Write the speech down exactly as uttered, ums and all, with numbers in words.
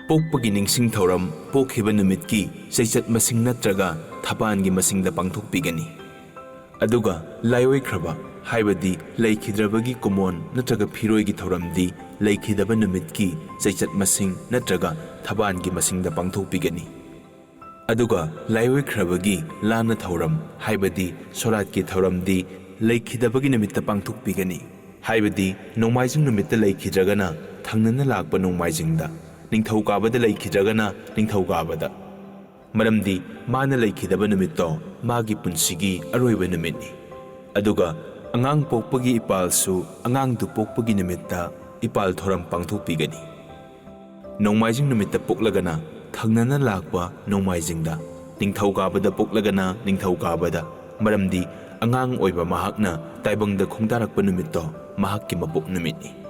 ꯄꯣꯛꯄꯒꯤ ꯅꯤꯡꯁꯤꯡ ꯊꯧꯔꯝ ꯄꯣꯛꯈꯤꯕ ꯅꯨꯃꯤꯠꯀꯤ ꯆꯩꯆꯠ ꯃꯁꯤꯡ ꯅꯠꯇ꯭ꯔꯒ ꯊꯕꯥꯟꯒꯤ ꯃꯁꯤꯡꯗ ꯄꯥꯡꯊꯣꯛꯄꯤꯒꯅꯤ꯫ ꯑꯗꯨꯒ ꯂꯥꯏꯑꯣꯏꯈ꯭ꯔꯕ, ꯍꯥꯏꯕꯗꯤ ꯂꯩꯈꯤꯗ꯭ꯔꯕꯒꯤ ꯀꯨꯃꯣꯟ ꯅꯠꯇ꯭ꯔꯒ ꯐꯤꯔꯣꯏꯒꯤ ꯊꯧꯔꯝꯗꯤ ꯂꯩꯈꯤꯗꯕ ꯅꯨꯃꯤꯠꯀꯤ ꯆꯩꯆꯠ ꯃꯁꯤꯡ ꯅꯠꯇ꯭ꯔꯒ ꯊꯕꯥꯟꯒꯤ ꯃꯁꯤꯡꯗ ꯄꯥꯡꯊꯣꯛꯄꯤꯒꯅꯤ꯫ ꯑꯗꯨꯒ ꯂꯥꯏꯑꯣꯏꯈ꯭ꯔꯕꯒꯤ ꯂꯥꯟꯅ ꯊꯧꯔꯝ, ꯍꯥꯏꯕꯗꯤ ꯁꯣꯔꯥꯠꯀꯤ ꯊꯧꯔꯝꯗꯤ ꯂꯩꯈꯤꯗꯕꯒꯤ ꯅꯨꯃꯤꯠꯇ ꯄꯥꯡꯊꯣꯛꯄꯤꯒꯅꯤ꯫ ꯍꯥꯏꯕꯗꯤ ꯅꯣꯡꯃꯥꯏꯖꯤꯡ ꯅꯨꯃꯤꯠꯇ ꯂꯩꯈꯤꯗ꯭ꯔꯒꯅ ꯊꯪꯅꯅ ꯂꯥꯛꯄ ꯅꯣꯡꯃꯥꯏꯖꯤꯡꯗ, ꯅꯤꯡꯊꯧꯀꯥꯕꯗ ꯂꯩꯈꯤꯗ꯭ꯔꯒꯅ ꯅꯤꯡꯊꯧꯀꯥꯕꯗ꯫ ꯃꯔꯝꯗꯤ ꯃꯥꯅ ꯂꯩꯈꯤꯗꯕ ꯅꯨꯃꯤꯠꯇꯣ ꯃꯥꯒꯤ ꯄꯨꯟꯁꯤꯒꯤ ꯑꯔꯣꯏꯕ ꯅꯨꯃꯤꯠꯅꯤ꯫ ꯑꯗꯨꯒ ꯑꯉꯥꯡ ꯄꯣꯛꯄꯒꯤ ꯏꯄꯥꯜꯁꯨ ꯑꯉꯥꯡꯗꯨ ꯄꯣꯛꯄꯒꯤ ꯅꯨꯃꯤꯠꯇ ꯏꯄꯥꯜ ꯊꯧꯔꯝ ꯄꯥꯡꯊꯣꯛꯄꯤꯒꯅꯤ꯫ ꯅꯣꯡꯃꯥꯏꯖꯤꯡ ꯅꯨꯃꯤꯠꯇ ꯄꯣꯛꯂꯒꯅ ꯊꯪꯅꯅ ꯂꯥꯛꯄ ꯅꯣꯡꯃꯥꯏꯖꯤꯡꯗ, ꯅꯤꯡꯊꯧꯀꯥꯕꯗ ꯄꯣꯛꯂꯒꯅ ꯅꯤꯡꯊꯧꯀꯥꯕꯗ, ꯃꯔꯝꯗꯤ ꯑꯉꯥꯡ ꯑꯣꯏꯕ ꯃꯍꯥꯛꯅ ꯇꯥꯏꯕꯪꯗ ꯈꯣꯡꯗꯥꯔꯛꯄ ꯅꯨꯃꯤꯠꯇꯣ ꯃꯍꯥꯛꯀꯤ ꯃꯄꯣꯛ ꯅꯨꯃꯤꯠꯅꯤ꯫